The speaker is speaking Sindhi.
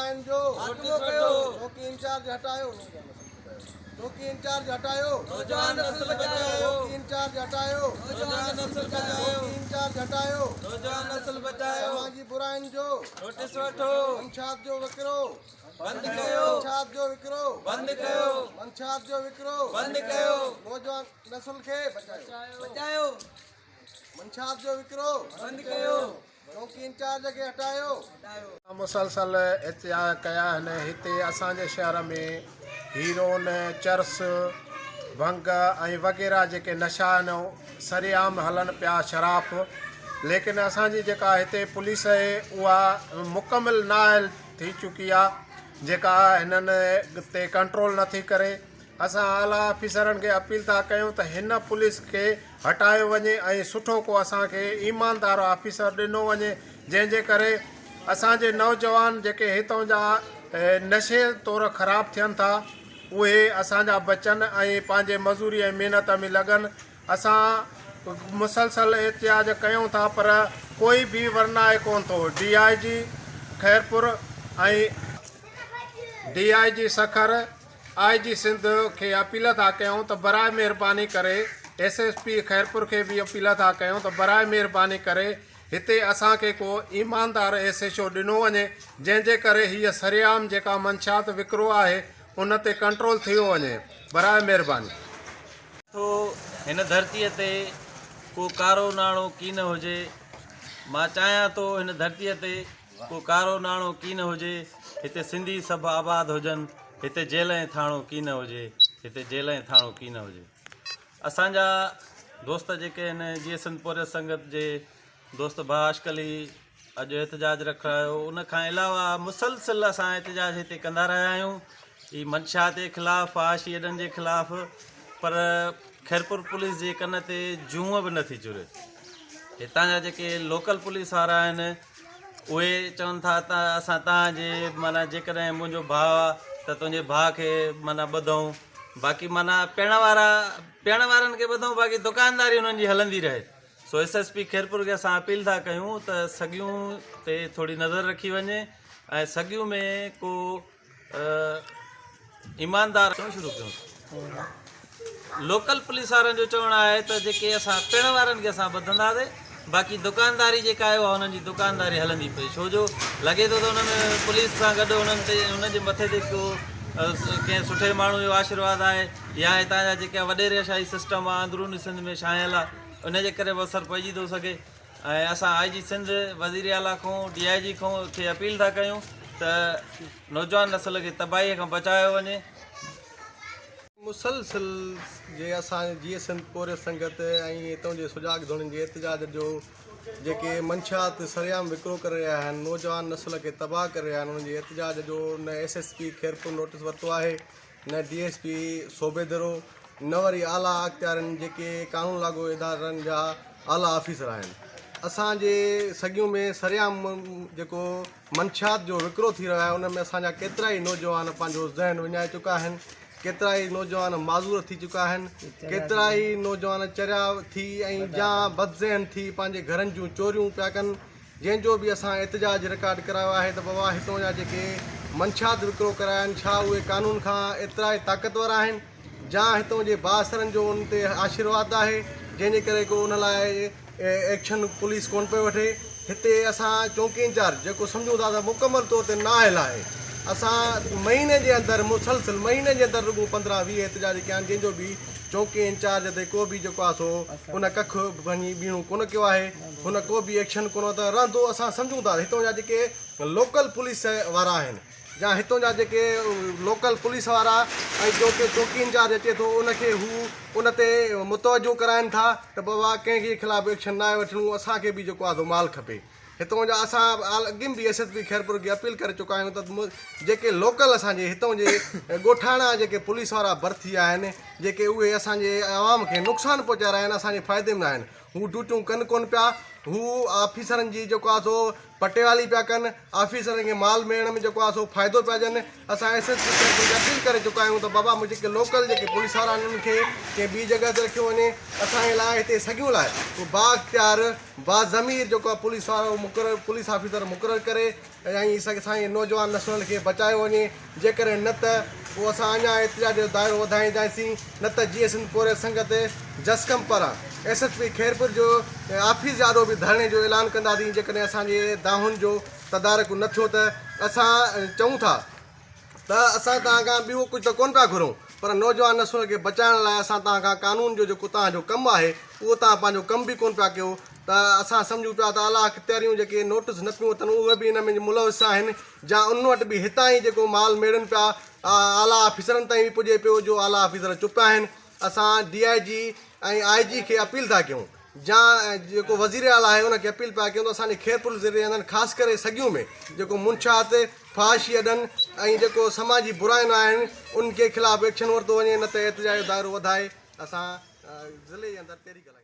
براين جو خاتمو ڪيو. چوڪي انچارج هٽايو چوڪي انچارج هٽايو نوجوان نسل بچايو. چوڪي انچارج هٽايو نوجوان نسل بچايو. چوڪي انچارج هٽايو نوجوان نسل بچايو. سماجي براين جو نوٽيس وٺو. منشيات جو وڪرو بند ڪيو. منشيات جو وڪرو بند ڪيو. منشيات جو وڪرو بند ڪيو. نوجوان نسل کي بچايو. بچايو. منشيات جو وڪرو بند ڪيو. چوڪي انچارج کي هٽايو. مسلسل احتجاج ڪيا آهن هتي اسان جي شهر ۾ هيرون چرس ڀنگ ۽ وغيره جيڪي نشا آهن سرعام هلن پيا شراف ليڪن اسان جي جيڪا هتي پوليس آهي اها مڪمل نااهل ٿي چڪي آهي جيڪا هنن تي ڪنٽرول نٿي ڪري اسان اعليٰ آفيسرن کي اپيل ٿا ڪيون ته هن پوليس کي هٽايو وڃي ۽ سٺو ڪو اسان کي ايماندار آفيسر ڏنو وڃي جنهن جي ڪري اسان جي نوجوان جيڪي هتون جا نشي طور خراب ٿين ٿا اهي اسان جا بچن ۽ پنهنجي مزوري ۽ محنت ۾ لڳن اسان مسلسل احتجاج ڪيون ٿا پر ڪوئي به ورنائي ڪون ٿو D I G Khairpur ۽ D I G Sukkur I G Sindh کي اپيل ٿا ڪيون ته براء مهرباني ڪري ايس ايس پي خيرپور کي به اپيل ٿا ڪيون ته براء مهرباني ڪري هتي اسان کي ڪو ايماندار ايس ايڇ او ڏنو وڃي جنهن جي ڪري هيء سرعام جيڪا منشيات وڪرو آهي ان تي ڪنٽرول ٿيو وڃي براء مهرباني. ٿو هن ڌرتيء تي ڪو ڪارو ناڻو ڪين هجي مان چاهيان ٿو هن ڌرتيء تي ڪو ڪارو ناڻو ڪين هجي، هتي سنڌي سڀ آباد هجن، هتي جيل ۽ ٿاڻو ڪين هجي، هتي جيل ۽ ٿاڻو ڪين هجي. اسان جا دوست جيڪي هن جيئي سنڌ پورهيت سنگت جي دوست ڀاء عاشق علي اڄ احتجاج رکرايو ان کان علاوه مسلسل اسان احتجاج هتي ڪندا رهيا آهيون هي منشيات جي خلاف فحاشي اڏن جي خلاف پر خيرپور پوليس جي ڪن تي جونء به نٿي چري هتان جا جيڪي لوڪل پوليس وارا آهن اهي چون ٿا ته اسان توهان جي معنيٰ جيڪڏهن منهنجو ڀاء آ ته تنهنجي ڀاء کي معنيٰ ٻڌون باقي معنيٰ پيڻ وارا پيڻ وارن کي ٻڌون باقي دڪانداري انهن جي هلندي رهي سو ايس ايس پي خيرپور کي اسان اپيل ٿا ڪيون ته سڳيون تي ٿوري نظر رکي وڃي ۽ سڳيون ۾ ڪو ايماندار چوڻ شروع ڪيو لوڪل پوليس وارن جو چوڻ آهي ته جيڪي اسان پڻ وارن کي اسان ٻڌنداسي باقي دڪانداري جيڪا آهي اها انهن جي دڪانداري هلندي پئي ڇو جو لڳي ٿو ته ان ۾ پوليس سان گڏ انهن تي انهن جي مٿي تي ڪو ڪنهن سٺي ماڻهو جو آشيرواد آهي يا هتان جا جيڪا وڏيري شاهي سسٽم آهي اندروني سنڌ ۾ ڇانيل آهي ان جي ڪري به اثر پئجي ٿو سگهي ۽ اسان آء جي سنڌ وزير اعليٰ کان ڊي I جي کان کي اپيل ٿا ڪيون ته نوجوان نسل کي تباهي کان بچايو وڃي. مسلسل جي اسان جيئي سنڌ پورهيت سنگت ۽ هتون جي سجاڳ ڌڻين جي احتجاج جو جيڪي منشيات سرعام وڪرو ڪري رهيا آهن نوجوان نسل کي تباهه ڪري رهيا آهن انهن جي احتجاج جو نه S S P Khairpur notice ورتو آهي نه ڊي ايس پي صوبيدرو نه وري اعليٰ اختيارين جيڪي قانون لاڳو ادارن جا اعليٰ آفيسر آهن اسان جي سڳيون ۾ سرعام جيڪو منشيات جو وڪرو ٿي رهيو آهي ان ۾ اسان جا ڪيترائي نوجوان پنهنجو ذهن وڃائي چڪا آهن ڪيترائي نوجوان معذور ٿي چڪا آهن ڪيترائي نوجوان چريا ٿي ۽ جا بدذهن ٿي پنهنجي گهرن جون چوريون پيا ڪن جنهن جو به اسان احتجاج رڪارڊ ڪرايو آهي ته بابا هتون جا جيڪي منشيات وڪرو ڪرايا آهن ڇا اهي قانون کان ايترا ئي طاقتور آهن جا هتون جي بااثرن جو ان تي آشيرواد آهي جنهن جي ڪري ڪو ان لاء ايڪشن پوليس ڪونه پئي وٺي هتي اسان چونڪي انچارج جيڪو سمجهون ٿا ته مڪمل طور تي نااهل آهي اسان مهيني جي اندر مسلسل مهيني جي اندر رڳو 15 20 احتجاج ڪيا آهن جنهن جو به چونڪي انچارج تي ڪو به جيڪو آهي سو ان ڪک ڀڃي ٻيڻو ڪونه ڪيو آهي هن ڪو به ايڪشن ڪونه ورتو آهي رهندو اسان سمجهون ٿا هتون جا جيڪي لوڪل پوليس وارا آهن يا هتون جا جيڪي لوڪل پوليس وارا ۽ چوڪي چوڪي انچارج اچي ٿو ان کي هو ان تي متوجه ڪرائن ٿا ته بابا ڪنهن جي خلاف ايڪشن ناهي وٺڻو اسان کي به جيڪو آهي سو مال کپي هتون جا اسان اڳ ۾ به ايس ايس پي خيرپور کي اپيل ڪري چڪا آهيون ته جيڪي لوڪل اسان جي هتون جي ڳوٺاڻا جيڪي پوليس وارا ڀرتي آهن جيڪي اهي اسان جي عوام کي نقصان پهچائي رهيا آهن اسان جي فائدي ۾ نه آهن هو ڊيوٽيون ڪن ڪونه پيا هو آفيسرن جي جيڪو آهي سو پٽيوالي پيا ڪن، آفيسرن کي مال ميڙڻ ۾ جيڪو آهي سو فائدو پيا ڏين، اسان ايس ايس پي خيرپور کي اپيل ڪري چڪا آهيون ته بابا جيڪي لوڪل جيڪي پوليس وارا آهن انهن کي ڪنهن ٻي جڳهه تي رکيو وڃي، اسان جي لاء هتي سڳيون لاء ڪو بااختيار باضمير جيڪو آهي پوليس وارو مقرر پوليس آفيسر مقرر ڪري ۽ اسان جي نوجوان نسلن کي بچايو وڃي، جيڪڏهن نه ته پوء اسان اڃا احتجاج جو دائرو وڌائينداسين نه ته جيئي سنڌ پورهيت سنگت جسقم پاران ايس ايس پي خيرپور جو آفيس جي آڏو به ڌرڻي جو اعلان ڪنداسين جيڪڏهن اسان جي دانهن جو تدارڪ نه ٿيو ته اسان چئون ٿا ته اسان توهان کان ٻيو ڪجهه ته ڪونه پيا گهرون پر نوجوان نسل کي بچائڻ لاء اسان توهان کان قانون جو جيڪو توهان جو ڪم آهي اهو توهان پنهنجو ڪم به ڪونه پيا ڪيو ته اسان سمجهون پيا ته اعليٰ اختياريون جيڪي نوٽس نه پيون وٺن اهي به ان ۾ ملوث آهن جا ان وٽ به هتان ئي جيڪو مال ميڙن پيا اعليٰ آفيسرن تائين به پڄي پيو جو اعليٰ آفيسر چپ آهن اسان ڊي I جي ۽ آء جي کي اپيل ٿا ڪيون جا جيڪو وزير اعليٰ آهي ان کي اپيل پيا ڪيون ته اسان جي خيرپور ضلعي اندر خاص ڪري سڳيون ۾ جيڪو منشيات فحاشي اڏن ۽ جيڪو سماجي براين آهن ان کي خلاف ايڪشن ورتو وڃي نه ته احتجاج جو دائرو وڌائي اسان ضلعي جي اندر تحريڪ هلائينداسين.